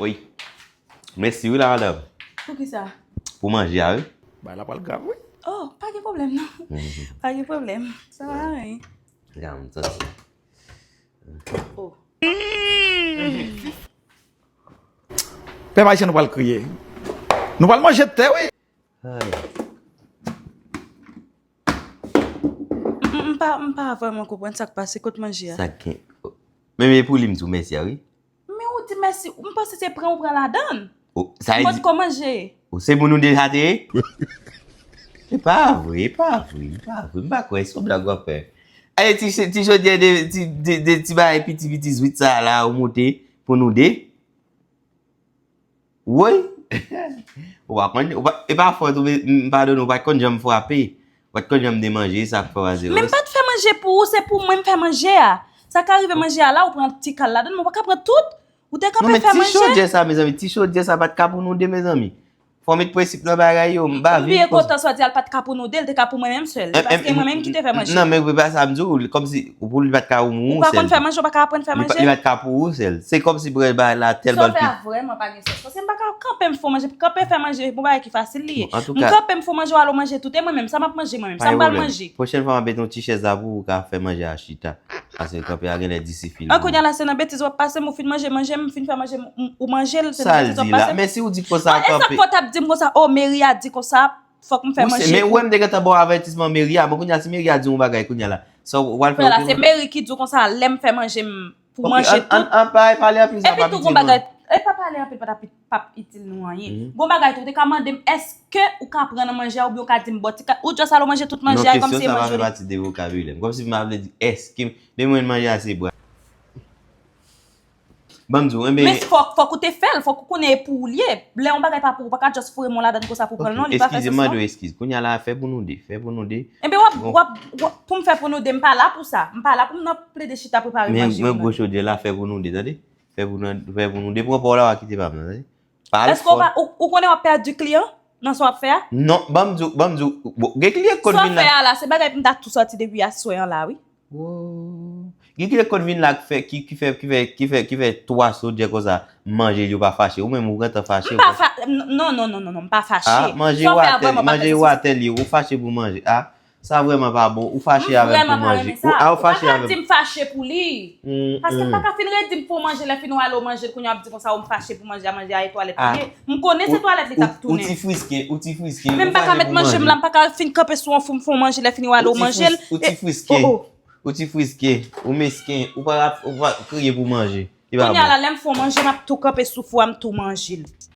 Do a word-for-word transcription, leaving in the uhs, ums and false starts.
Wi. Mèsi wi la madanm. Pou ki sa? Pou manje a wi. Bay la pral grav wi. Oh, pa gen pwoblèm non. Pa gen pwoblèm. Sa va anyen. Gade m santi. Oh. Pèp ayisyen nou pral kriye. Nou pral manje tè wi. Ay. M m pa m pa vrèman konprann sa k pase kot manje a. Sa gen. Men men pou li m di w mèsi a wi. Men ou di mèsi, m panse se pran ou pran ladann. Oh, sa M vle pot di ko manje. Oh, se pou nou deja te ye? E pa vre, e pa vre, e pa vre. M pa kwè, se yon blag w ap fè. Aye ti ti chodyè de ti de de ti bagay piti piti zwit sa la ou moute pou nou de. Woy! Ou pa konn, ou pa, e pa fòt ou, m padone, ou pa t konn janm frape. Ou pa t konn janm de manje, sa k fè w a zewo. Men m pa t fè manje pou ou, se pou mwen m fè manje a. Sa ka rive manje a la, ou pran ti kal ladann, men ou pa ka pran tout. Ou te Non kanpe men fè ti manje. Chodyè sa mezanmi, ti chodyè sa pa t ka pou nou de mezanmi. Fò w met prensip nan bagay yo, m pa vle. Bliye kontan sa w di a l pa t ka pou nou de, l te ka pou mwen menm sèl. Paske mwen menm ki te fè manje. Non men e pa sa m di w, kòmsi pou li pa t ka pou ou sèl. Ou pa konn fè manje, ou pa ka aprann fè manje. Li pa t ka pou ou sèl. Se kòmsi pral ba la tèl Sa bal w fè a vrèman pa gen sens. Paske m pa ka kanpe m fè manje. Kanpe fè manje, bon bagay ki fasil li ye. M kanpe m fè manje, w al ou manje tout, e mwen menm, sa m ap manje mwen menm, sa m pral manje. Pwochèn fwa m ap mete yon ti chèz la pou ou ka fè manje a chita. Paske kanpe a genlè disifil. An kounye a la se nan betiz w ap pase m, ou fin manje, manje m, fin fè manje m, ou manje l, se nan betiz w ap pase m. Men si ou di konsa kanpe. Sa k fòt ap di m konsa, oh Mary a di konsa, fòk m fè manje. Men ou wè m te gentan ba w avètisman Mary a, men kounye a si Mary a di yon bagay kounye a la. Sa w pral fè. Kounye a la se Mary ki di w konsa, lè m fè manje m pou manje tout. An pa pale anpil sa pa itil mwen. E pa pale anpil pa t ap itil nou anyen. Gon bagay tou, ou te ka mande m èske ou ka pran nan manje a oubyen ou ka di m bò ti ka, ou just al ou manje tout manje a e kòmsi e manje. Non, kesyon sa pa fè pati de vokabilè m. Kòmsi m pa vle di èske, men mwen manje a se bra. Ban m di w, enben. Men fòk, fòk ou te fè l, fòk ou konnen e pou ou l ye. Lè yon bagay pa pou ou, ou pa ka just foure men w ladann konsa pou w pran l non, li pa fè sans non. Eskize, m mande w eskiz. Kounye a la, fè pou nou de, fè pou nou de. Enben w ap, w ap, w ap, pou m fè pou nou de, m pa la pou sa. M pa la pou m nan plede chita prepare manje pou nou. Men gwo chodyè la, fè pou nou de, tande. Fè pou nou, fè pou nou de, pran pa w la, w a kite pa m nan, tande. Pale fò. Èske ou pa, ou, ou konnen w ap pèdi kliyan nan sa w ap fè a? Non, ban m di w, ban m di w, bon, gen kliyan k konn vin la. Sa w fè a la, se bagay m ta tou sòti depi aswè an la, wi. Woy. Gen kliyan k konn vin la k fè, ki, ki fè, ki fè, ki fè, ki fè twa chodyè konsa, manje yo pa fache. Ou menm ou gentan fache. M pa fa-, non, non, non, non, non, m pa fache. Ah, manje yo atè, manje yo atè li, ou fache pou manje. Ah, sa vrèman pa bon. Ou fache avè m pou manje. Ou, ah, ou fache avè m. Ou pa ka di m fache pou li. Paske m pa ka fin redi m pou manje, lè fini w ale w manje l, kounye a w ap di konsa ou m fache pou manje a, manje a e twalèt li ye. M konnen se twalèt li t ap tounen. Ou ti friske, ou ti friske. Men m pa ka met manje m la, m pa ka fin kanpe sou yon fou m fè yon manje, lè fini w ale w manje l. Ou ti friske. Ou ti friske, ou mesken, ou pa, ou pa kriye pou manje. Li pa bon. Kounye a la, lè m fè yon manje, m ap tou kanpe sou fou a, m tou manje l.